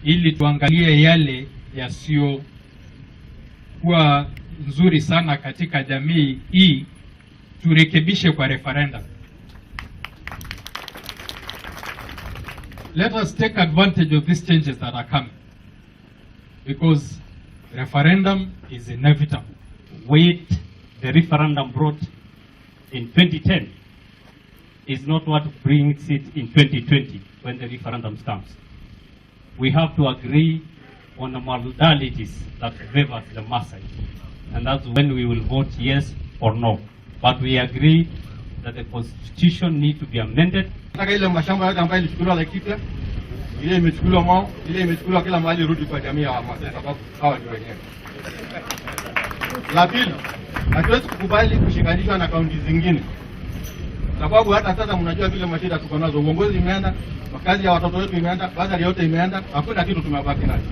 Ili tuangalie yale yasiyokuwa nzuri sana katika jamii hii, turekebishe kwa referendum. Let us take advantage of these changes that are coming, because referendum is inevitable. What the referendum brought in 2010 is not what brings it in 2020 when the referendum comes. We have to agree on the modalities that favors the Maasai, and that's when we will vote yes or no. But we agree that the constitution needs to be amended. Nataka ile mashamba yote ambayo ilichukuliwa Laikipia, ile imechukuliwa Mau, ile imechukuliwa kila mahali, rudi kwa jamii ya Wamasai, sababu hawa ndio wenyewe. La pili, hatuwezi kukubali kushikanishwa na kaunti zingine, sababu hata sasa mnajua vile mashida tuko nazo. Uongozi imeenda, makazi ya watoto wetu imeenda, bursary yote imeenda, hakuna kitu tumebaki nacho.